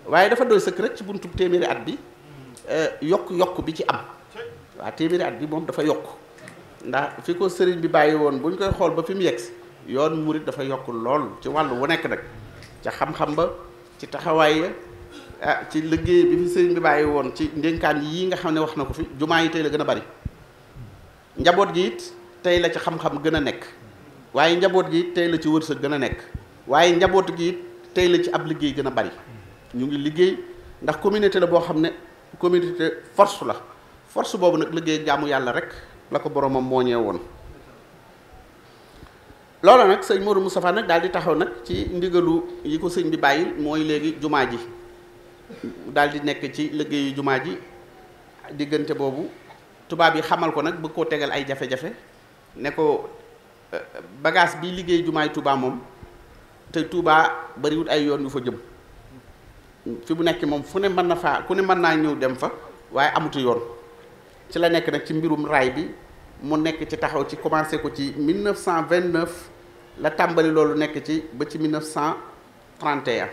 waaye dafa doy sëkk rek ci buntu téeméeri at bi yokk bi ci am waaw téeméeri at bi moom dafa yokk ndax fi ko sëriñ bi bàyyi woon bu ñu koy xool ba fi mu yegsi yoon murit dafa yokk lool ci wàllu wu nekk nag ca xam-xam ba ci taxawaay ya ci liggéey bi fi sëriñ bi bàyyi woon ci ndénkaan yii nga xam ne wax na ko fi jumaa yi tey la gën a bari njaboot gi it tey la ci xam-xam gën a nekk waaye njaboot gi it tey la ci wërsëg gën a nekk waaye njaboot gi it tey la ci ab liggéey gën a bari ñu ngi liggéey ndax communauté la boo xam ne communauté force la force boobu nag liggéey jaamu yàlla rek la ko boromam mooñee woon loola nag sëñ Modou Moustapha nag daal di taxaw nag ci ndigalu yi ko sëñ bi bàyyil mooy léegi jumaa ji daal di nekk ci liggéeyu jumaa ji diggante boobu tubaab yi xamal ko nag bëgg koo tegal ay jafe-jafe ne ko bagage bi liggéey jumaay Touba moom te Touba bariwut ay yoon yu fa jëm fi mu nekk moom fu ne mën na faa ku ne mën naa ñëw dem fa waaye amutu yoon ci la nekk nag ci mbirum raay bi mu nekk ci taxaw ci commencé ko ci 1929 la tàmbali loolu nekk ci ba ci 1931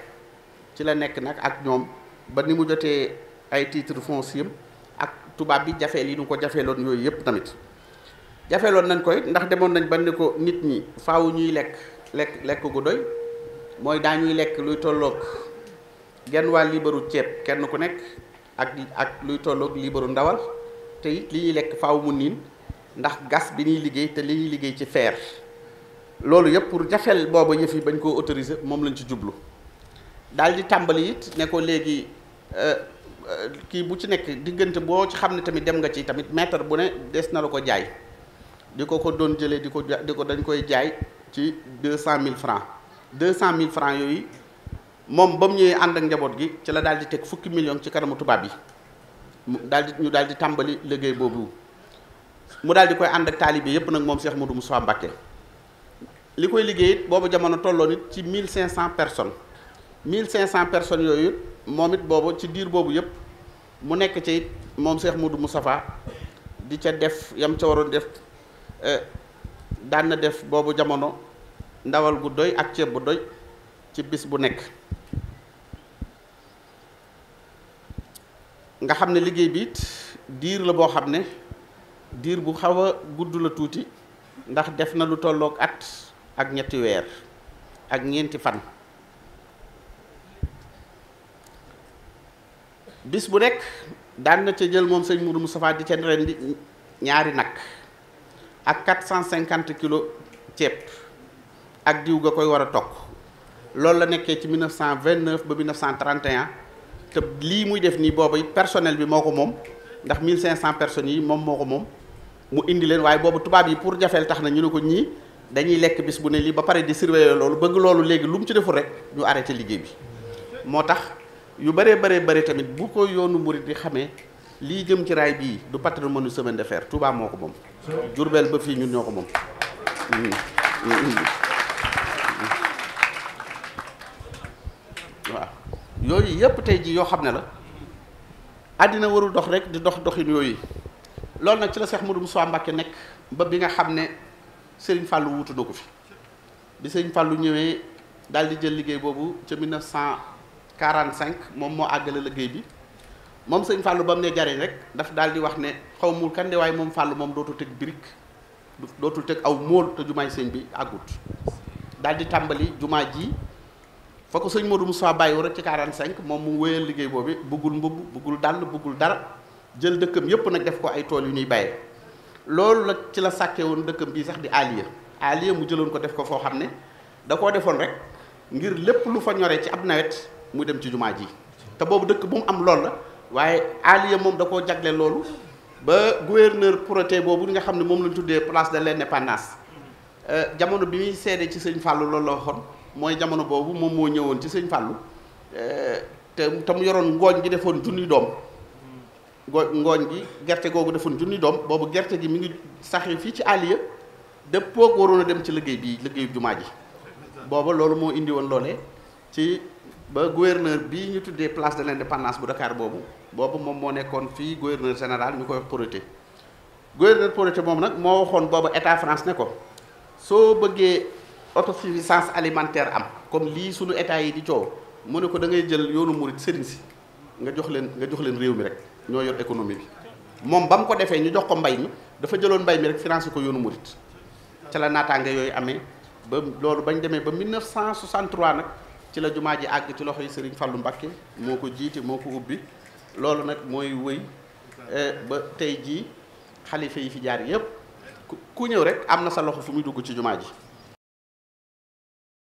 ci la nekk nag ak ñoom ba ni mu jotee ay titre foncier ak tubaab bi jafeel yi nu ko jafeeloon yooyu yëpp tamit jafeeloon nañ koy ndax demoon nañ ba ni ko nit ñi faaw ñuy lekk gu doy mooy daañuy lekk luy tolloog genn waa liibaru ceeb kenn ku nekk ak luy tolloog liibaru ndawal te it li ñuy lekk faaw mu niin ndax gas bi ñuy liggéey te li ñuy liggéey ci fer loolu yëpp pour jafeel booba yëf yi bañ koo autoriser moom lañ ci jublu daal di tàmbali it ne ko léegi kii bu ci nekk diggante boo ci xam ne tamit dem nga ci tamit mètre bu ne des na la ko jaay di ko doon jëlee di ko dañ koy jaay ci 200 000 francs 200 000 francs yooyu moom ba mu ñëwee ànd ak njaboot gi ci la daal di teg fukki million ci kanamu tubaab yi ñu daal di tàmbali liggéey boobu mu daal di koy ànd ak taalibe yépp nag moom Cheikh Modou Moustapha Mbacké li koy liggéey it boobu jamono tolloo nit ci 1500 personnes 1500 personnes yooyu moom it boobu ci diir boobu yëpp mu nekk ci it moom Cheikh Modou Moustapha di ca def yam ca waroon def daan na def boobu jamono ndawal gu doy ak ceeb bu doy ci bis bu nekk nga xam ne liggéey bi it diir la boo xam ne diir bu xaw a gudd la tuuti ndax def na lu tolloog at ak ñetti weer ak ñeenti fan bis bu nekk daan na ca jël moom sëñ Modou Moustapha di ca rendi ñaari nag ak 450 kilos ceeb ak diw ga koy war a tokk loolu la nekkee ci 1929 ba 1931 te lii muy def nii booba it personnel bi moo ko moom ndax 1500 personnes yi moom moo ko moom mu indi leen waaye boobu tubaab yi pour jafeel tax na ñu ne ko ñii dañuy lekk bis bu ne lii ba pare di surveiller loolu bëgg loolu léegi lu mu ci deful rek ñu arrêté liggéey bi moo tax yu bëree tamit bu ko yoonu murid di xamee lii jëm ci raay bii du patrimoine semaine de fer Touba moo ko moom Jurbel ba fii ñun ñoo ko moom waaw yooyu yëpp tey ji yoo xam ne la àddina warul dox rek di dox doxin yooyu loolu nag ci la Cheikh Modou Moustapha Mbacké nekk ba bi nga xam ne Serigne Fallou wutu na ko fi bi Serigne Fallou ñëwee daal di jël liggéey boobu ca 1945 moom moo àggale liggéey bi moom Serigne Fallou ba mu ne jariñ rek daf daal di wax ne xaw mul kan de waaye moom Fallou moom dootul teg brique dootul teg aw móol te jumaay sëñ bi àggut daal di tàmbali jumaa ji fa ko sëñ Modou Moustapha bàyyi rek ci 45 moom mu wéyal liggéey boobu bëggul mbubb bëggul dàll bëggul dara jël dëkkam yépp nag def ko ay tool yu ñuy bàyyee loolu la ci la sàkke woon dëkkam bii sax di Aliya mu jëloon ko def ko foo xam ne da koo defoon rek ngir lépp lu fa ñoree ci ab nawet mu dem ci jumaa ji te boobu dëkk bu mu am lool la waaye Aliya moom da koo jagle loolu ba gouverneur Protet boobu nga xam ne moom lañ tuddee place de l'indépendance jamono bi muy seede ci sëñ Fallou loolu la waxoon mooy jamono boobu moom moo ñëwoon ci sëñ Fallou te mu yoroon ngooñ gi defoon junni doom ngooñ gi gerte googu defoon junni doom boobu gerte gi mi ngi saxee fii ci Aliya dëppoog waroon a dem ci liggéey bii liggéeyu jumaa ji booba loolu moo indi woon loolee ci ba gouverneur bii ñu tuddee place de l'indépendance bu Dakar boobu moom moo nekkoon fii gouverneur général ñu koy wax Protet gouverneur Protet moom nag moo waxoon booba état France ne ko soo bëggee autosuffisance alimentaire am comme lii sunu état yi di coow mu ne ko da ngay jël yoonu murit sëriñ si nga jox leen réew mi rek ñoo yor économie bi moom ba mu ko defee ñu jox ko mbay mi dafa jëloon mbay mi rek financé ko yoonu murit ca la naataange yooyu amee ba loolu bañ demee ba 1963 nag ci la jumaa ji àgg ci loxo yi Serigne Fallou Mbacké moo ko jiite moo ko ubbi loolu nag mooy wëy ba tey jii xalifa yi fi jaar yépp ku ñëw rek am na sa loxo fu muy dugg ci jumaa ji